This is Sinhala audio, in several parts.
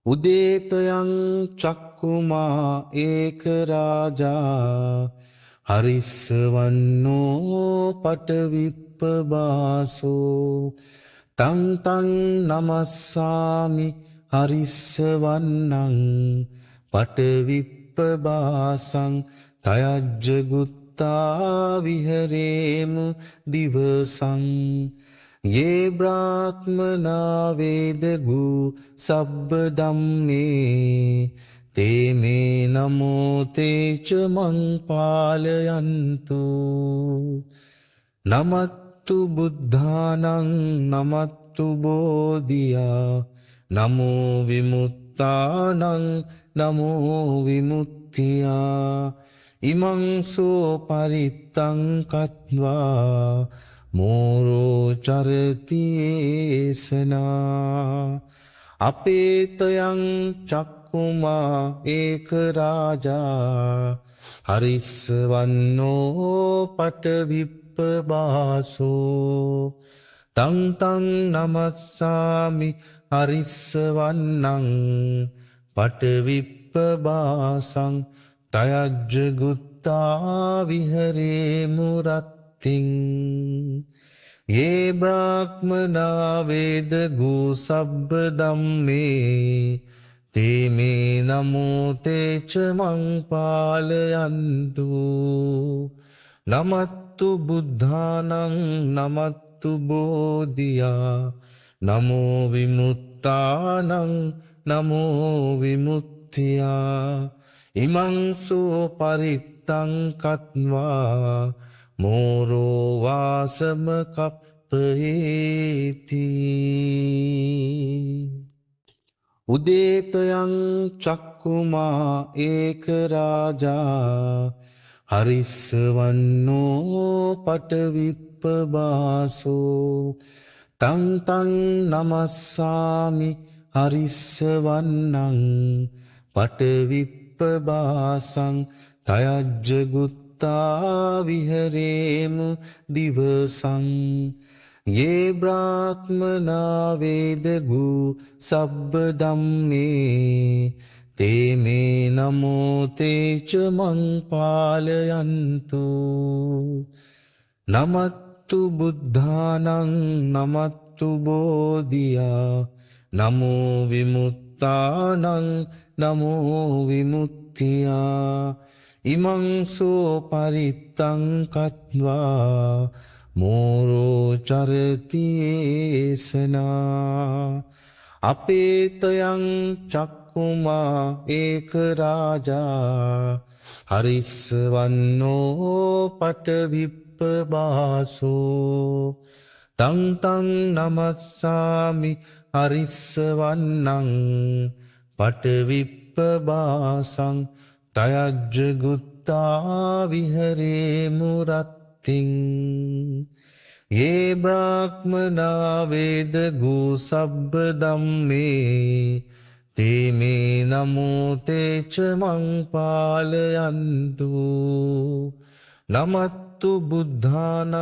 උදේතයං චක්කුමා ඒක රාජා හරිස්සවන්නෝ පටවිප්පබාසෝ තං තං නමස්සාමි හරිස්සවන්නං පටවිප්පබාසං තයජ්ජගුත්තා විහරේමු දිවසං යේ බ්‍රාහ්මනා වේදගු සබ්බ ධම්මේ තේ මේ නමෝ තේ ච මං පාලයන්තු. නමත්තු බුද්ධානං නමත්තු බෝධියා නමෝ විමුක්තානං නමෝ විමුක්තියා ඉමං සෝ පරිත්තං කତ୍වා මෝරෝ චරති ඒසනා. අපේතයං චක්කුමා ඒක රාජා හරිස්සවන්නෝ පටවිප්පබාසෝ තං තං නමස්සාමි හරිස්සවන්නං පටවිප්පබාසං තයජ්ජගුත්තා විහරේමු රත්තිං යේ බ්‍රාහ්මනා වේදගු සබ්බ ධම්මේ තේ මේ නමෝ තේ ච මං පාලයන්තු. නමත්තු බුද්ධානං නමත්තු බෝධියා නමෝ විමුක්තානං නමෝ විමුක්තියා ඉමං සෝ පරිත්තං කତ୍වා මෝරෝ වාසම කප්පේති. උදේතයං චක්කුමා ඒක රාජා හරිස්සවන්නෝ පටවිප්පබාසෝ තං තං නමස්සාමි හරිස්සවන්නං පටවිප්පබාසං තයජ්ජගුත්තා විහරේමු දිවසං යේ බ්‍රාහ්මනා වේදගු සබ්බ ධම්මේ තේ මේ නමෝ තේ ච මං පාලයන්තු. නමත්තු බුද්ධානං නමත්තු බෝධියා නමෝ විමුක්තානං නමෝ විමුක්තියා ඉමං සෝ පරිත්තං කତ୍වා මෝරෝ චරති ඒසනා. අපේතයං චක්කුමා ඒක රාජා හරිස්සවන්නෝ පටවිප්පබාසෝ තං තං නමස්සාමි හරිස්සවන්නං පටවිප්පබාසං තයජ්ජගුත්තා විහරේමු රත්තිං යේ බ්‍රාහ්මනා වේදගු සබ්බ ධම්මේ තේ මේ නමෝ තේ ච මං පාලයන්තු. නමත්තු බුද්ධානං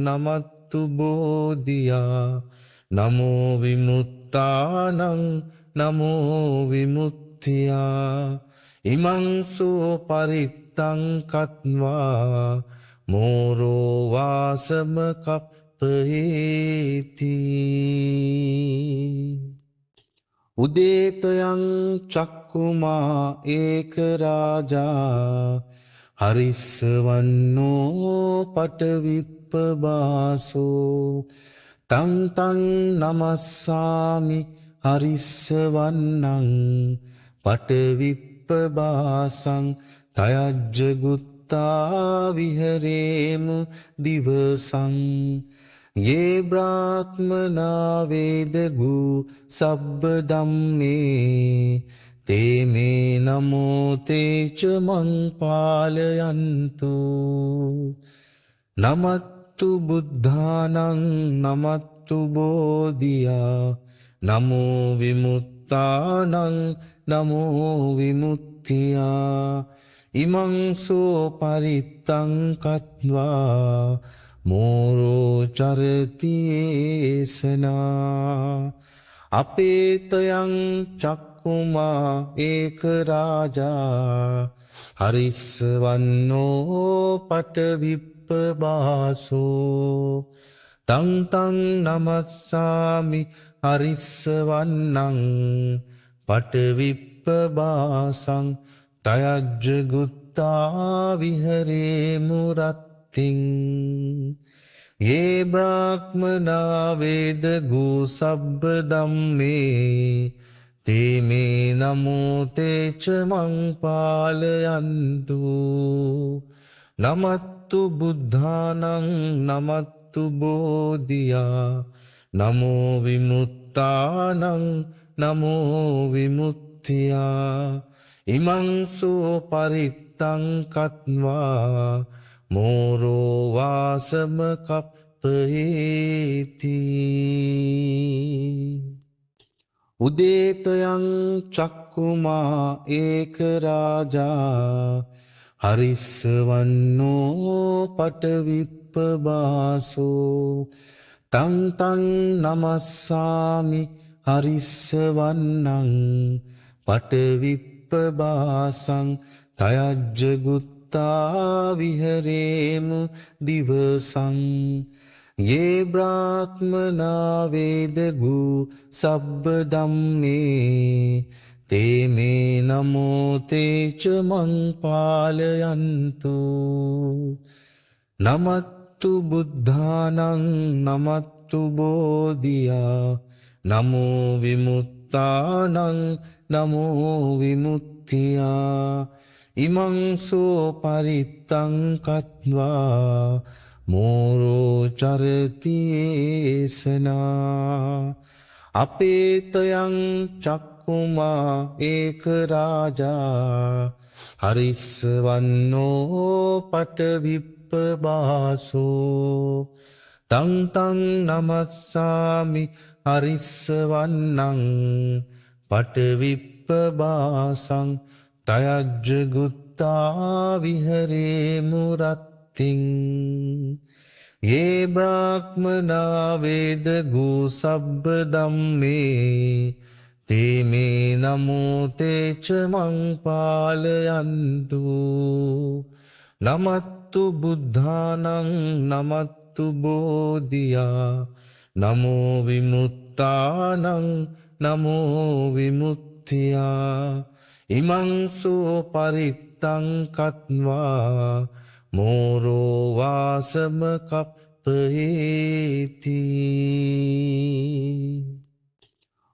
නමත්තු බෝධියා නමෝ විමුක්තානං නමෝ විමුක්තියා ඉමං සෝ පරිත්තං කତ୍වා මෝරෝ වාසම කප්පේති. උදේතයං චක්කුමා ඒක රාජා හරිස්සවන්නෝ පටවිප්පබාසෝ තං තං නමස්සාමි හරිස්සවන්නං පටවිප්පබාසං තයජ්ජගුත්තා විහරේමු දිවසං යේ බ්‍රාහ්මනා වේදගු සබ්බ ධම්මේ තේ මේ නමෝ තේ ච මං පාලයන්තු. නමත්තු බුද්ධානං නමත්තු බෝධියා නමෝ විමුක්තානං නමෝ විමුක්තියා ඉමං සෝ පරිත්තං කତ୍වා මෝරෝ චරති ඒසනා. අපේතයං චක්කුමා ඒක රාජා හරිස්සවන්නෝ පටවිප්පබාසෝ තං තං නමස්සාමි හරිස්සවන්නං පටවිප්පබාසං තයජ්ජ ගුත්තා විහරේමු රත්තිං. යේ බ්‍රාහ්මනා වේද ගූ සබ්බ ධම්මේ තේ මේ නමෝ තේ ච මං පාලයන්තු. නමත්තු බුද්ධානං නමත්තු බෝධියා නමෝ විමුක්තානං නමෝ විමුක්තියා. ඉමං සෝ පරිත්තං කତ୍වා මෝරෝ වාසම කප්පේති. උදේතයං චක්කුමා ඒක රාජා හරිස්සවන්නෝ පටවිප්පබාසෝ තං තං නමස්සාමි හරිස්සවන්නං පටවිප්පබාසං තයජ්ජ ගුත්තා විහරේමු දිවසං. යේ බ්‍රාහ්මනා වේද ගූ සබ්බ ධම්මේ තේ මේ නමෝ තේ ච මං පාලයන්තු. නමත්තු බුද්ධානං නමත්තු බෝධියා නමෝ විමුක්තානං නමෝ විමුක්තියා. ඉමං සෝ පරිත්තං කତ୍වා මෝරෝ චරති ඒසනා. අපේතයං චක්කුමා ඒක රාජා හරිස්සවන්නෝ පටවිප්පබාසෝ තං තං නමස්සාමි හරිස්සවන්නං පටවිප්පබාසං තයජ්ජ ගුත්තා විහරේමු රත්තිං. යේ බ්‍රාහ්මනා වේද ගූ සබ්බ ධම්මේ තේ මේ නමෝ තේ ච මං පාලයන්තු. නමත්තු බුද්ධානං නමත්තු බෝධියා නමෝ විමුක්තානං නමෝ විමුක්තියා. ඉමං සෝ පරිත්තං කତ୍වා මෝරෝ වාසම කප්පේති.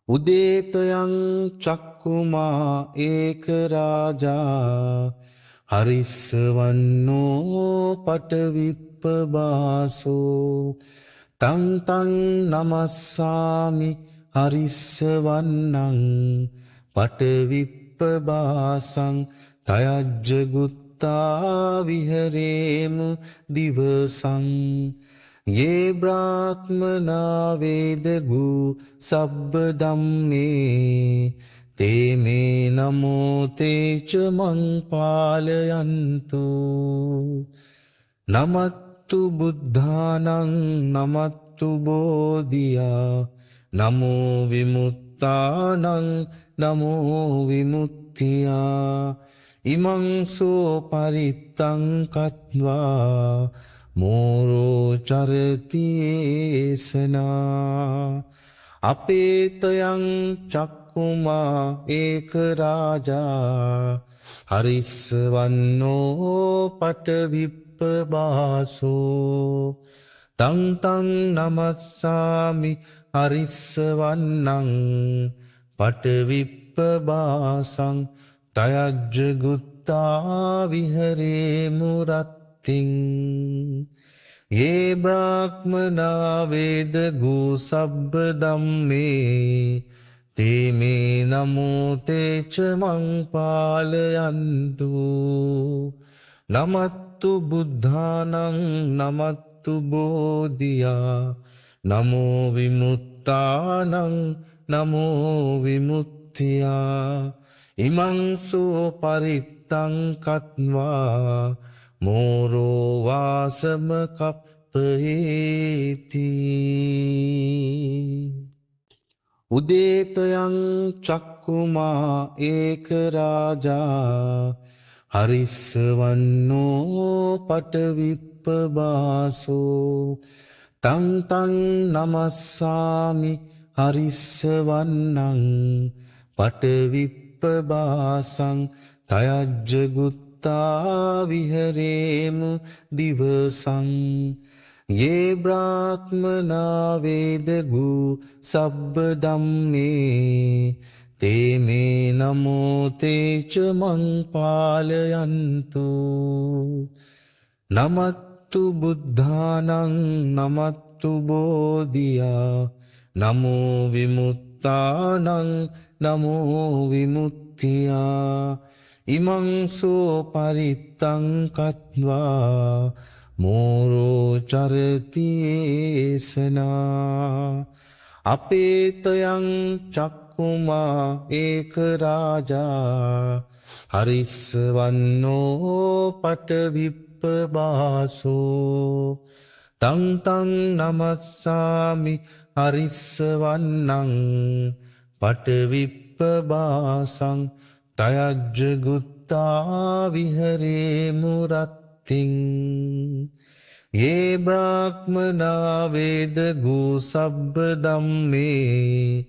උදේතයං චක්කුමා ඒක රාජා හරිස්සවන්නෝ පටවිප්පබාසෝ තං තං නමස්සාමි හරිස්සවන්නං පටවිප්පබාසං තයජ්ජ ගුත්තා විහරේමු දිවසං. යේ බ්‍රාහ්මනා වේද ගූ සබ්බ ධම්මේ තේ මේ නමෝ තේ ච මං පාලයන්තු. නමත්තු බුද්ධානං නමත්තු බෝධියා නමෝ විමුක්තානං නමෝ විමුක්තියා. ඉමං සෝ පරිත්තං කତ୍වා මෝරෝ චරති ඒසනා. අපේතයං චක්කුමා ඒක රාජා හරිස්සවන්නෝ පටවිප්පබාසෝ තං තං නමස්සාමි හරිස්සවන්නං පටවිප්පබාසං තයජ්ජ ගුත්තා විහරේමු රත්තිං. යේ බ්‍රාහ්මනා වේද ගූ සබ්බ ධම්මේ තේ මේ නමෝ තේ ච මං පාලයන්තු. නමත්තු බුද්ධානං නමත්තු බෝධියා නමෝ විමුක්තානං නමෝ විමුක්තියා. ඉමං සෝ පරිත්තං කତ୍වා මෝරෝ වාසම කප්පේති. උදේතයං චක්කුමා ඒක රාජා හරිස්සවන්නෝ පටවිප්පබාසෝ තං තං නමස්සාමි හරිස්සවන්නං පටවිප්පබාසං තයජ්ජගුත්තා විහරේමු දිවසං යේ බ්‍රාහ්මනා වේදගු සබ්බ ධම්මේ තේ මේ නමෝ තේ ච මං පාලයන්තු. නමත්තු බුද්ධානං නමත්තු බෝධියා නමෝ විමුක්තානං නමෝ විමුක්තියා ඉමං සෝ පරිත්තං කତ୍වා මෝරෝ චරති ඒසනා. අපේතයං චක්කුමා ඒක රාජා හරිස්සවන්නෝ පටවිප්පබාසෝ තං තං නමස්සාමි හරිස්සවන්නං පටවිප්පබාසං තයජ්ජගුත්තා විහරේමු රත්තිං යේ බ්‍රාහ්මනා වේදගු සබ්බ ධම්මේ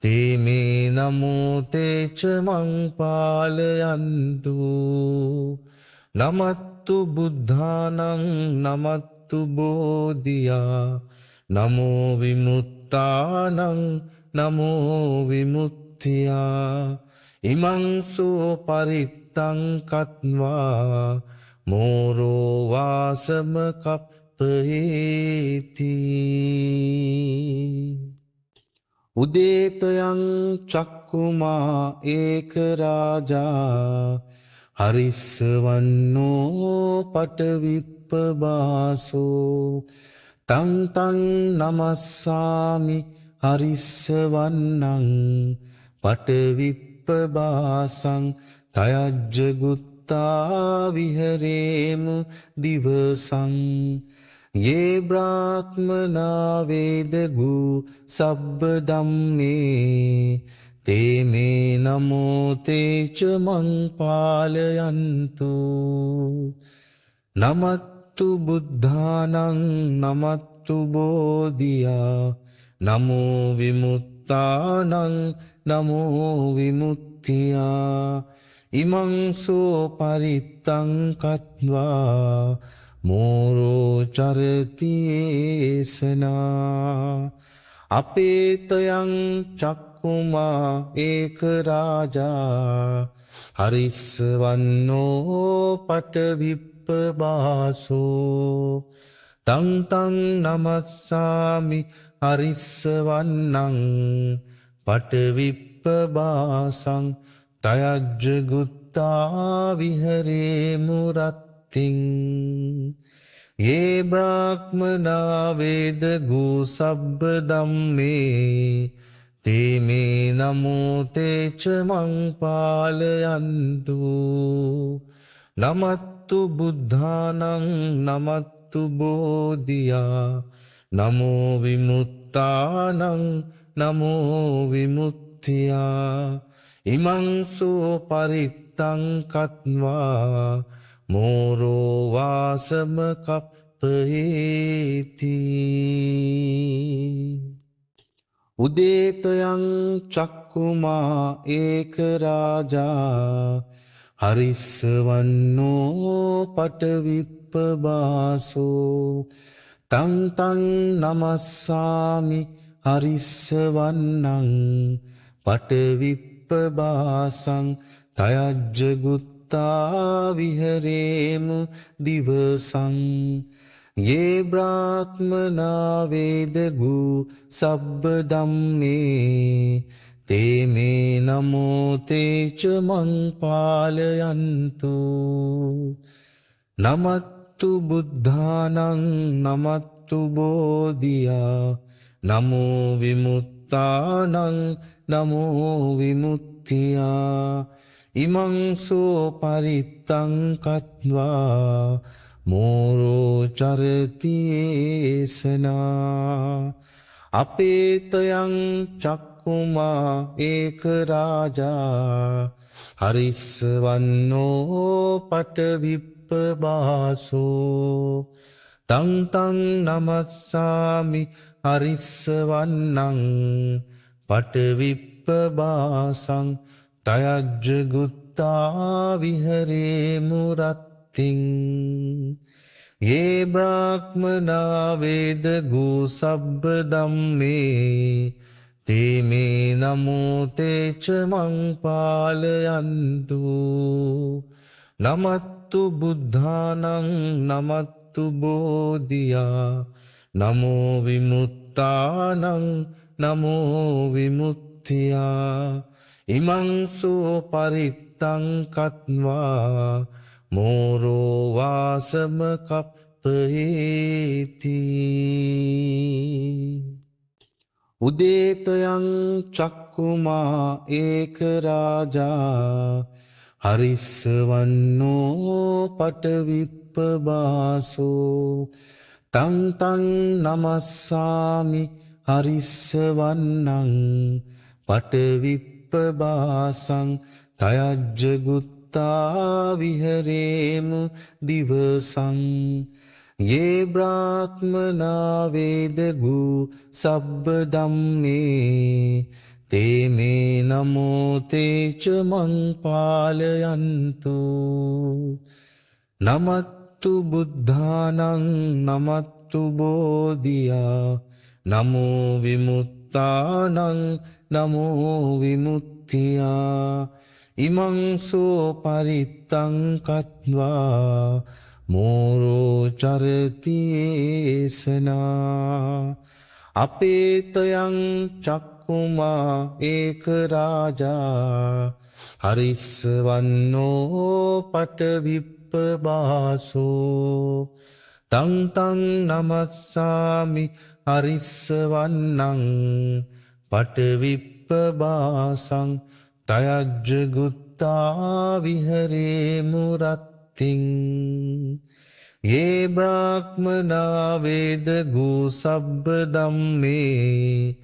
තේ මේ නමෝ තේ ච මං පාලයන්තු. නමත්තු බුද්ධානං නමත්තු බෝධියා නමෝ විමුක්තානං නමෝ විමුක්තියා ඉමං සෝ පරිත්තං කତ୍වා මෝරෝ වාසම කප්පේති. උදේතයං චක්කුමා ඒක රාජා හරිස්සවන්නෝ පටවිප්පබාසෝ තං තං නමස්සාමි හරිස්සවන්නං පටවිප්පබාසං තයජ්ජගුත්තා විහරේමු දිවසං යේ බ්‍රාහ්මනා වේදගු සබ්බ ධම්මේ තේ මේ නමෝ තේ ච මං පාලයන්තු. නමත්තු බුද්ධානං නමත්තු බෝධියා නමෝ විමුක්තානං නමෝ විමුක්තියා ඉමං සෝ පරිත්තං කତ୍වා මෝරෝ චරති ඒසනා. අපේතයං චක්කුමා ඒක රාජා හරිස්සවන්නෝ පටවිප්පබාසෝ තං තං නමස්සාමි හරිස්සවන්නං පටවිප්පබාසං තයජ්ජගුත්තා විහරේමු රත්තිං යේ බ්‍රාහ්මනා වේදගු සබ්බ ධම්මේ තේ මේ නමෝ තේ ච මං පාලයන්තු. නමත්තු බුද්ධානං නමත්තු බෝධියා නමෝ විමුක්තානං නමෝ විමුක්තියා ඉමං සෝ පරිත්තං කତ୍වා මෝරෝ වාසම කප්පේති. උදේතයං චක්කුමා ඒක රාජා හරිස්සවන්නෝ පටවිප්පබාසෝ තං තං නමස්සාමි හරිස්සවන්නං පටවිප්පබාසං තයජ්ජගුත්තා විහරේමු දිවසං යේ බ්‍රාහ්මනා වේදගු සබ්බ ධම්මේ තේ මේ නමෝ තේ ච මං පාලයන්තු. නමත්තු බුද්ධානං නමත්තු බෝධියා නමෝ විමුක්තානං නමෝ විමුක්තියා ඉමං සෝ පරිත්තං කତ୍වා මෝරෝ චරති ඒසනා. අපේතයං චක්කුමා චක්කුමා ඒක රාජා හරිස්සවන්නෝ පටවිප්පබාසෝ තං තං නමස්සාමි හරිස්සවන්නං පටවිප්පබාසං තයජ්ජ ගුත්තා විහරේ මුරත්තිං යේ බ්‍රාහ්මනා වේද ගූ සබ්බ ධම්මේ තේ මේ නමෝ තේ ච මං පාලයන්තු. නමත්තු බුද්ධානං නමත්තු බෝධියා නමෝ විමුක්තානං නමෝ විමුක්තියා. ඉමං සෝ පරිත්තං කତ୍වා මෝරෝ වාසම කප්පේති. උදේතයං චක්කුමා ඒක රාජා හරිස්සවන්නෝ පටවිප්පබාසෝ තං තං නමස්සාමි හරිස්සවන්නං පටවිප්පබාසං තයජ්ජ ගුත්තා විහරේමු දිවසං යේ බ්‍රාහ්මනා වේද ගූ සබ්බ ධම්මේ තේ මේ නමෝ තේ ච මං පාලයන්තු. නමත්තු බුද්ධානං නමත්තු බෝධියා නමෝ විමුක්තානං නමෝ විමුක්තියා. ඉමං සෝ පරිත්තං කତ୍වා මෝරෝ චරති ඒසනා. අපේතයං චක්කුමා ඒක රාජා හරිස්සවන්නෝ පටවිප්පබාසෝ තං තං නමස්සාමි හරිස්සවන්නං පටවිප්පබාසං තයජ්ජ ගුත්තා විහරේ මුරත්තිං යේ බ්‍රාහ්මනා වේද ගූ සබ්බ ධම්මේ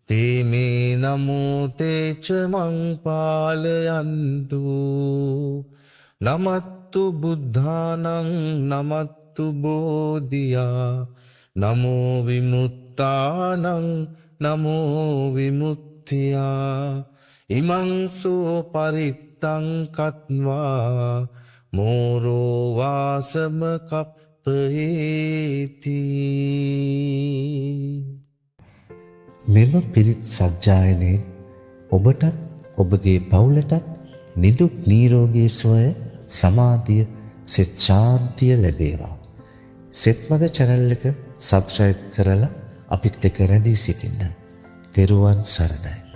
තේ මේ නමෝ තේ ච මං පාලයන්තු. නමත්තු බුද්ධානං නමත්තු බෝධියා නමෝ විමුක්තානං නමෝ විමුක්තියා. ඉමං සෝ පරිත්තං කତ୍වා මෝරෝ වාසම කප්පේති. මෙම පිරිත් සජ්ජායනයෙන් ඔබටත් ඔබගේ පවුලටත් නිදුක් නිරෝගී සුවය, සමාධිය, සිත ශාන්තිය ලැබේවා. සෙත්මග චැනල් එක සබ්ස්ක්‍රයිබ් කරලා අපිත් එක්ක රැඳී සිටින්න. තෙරුවන් සරණයි.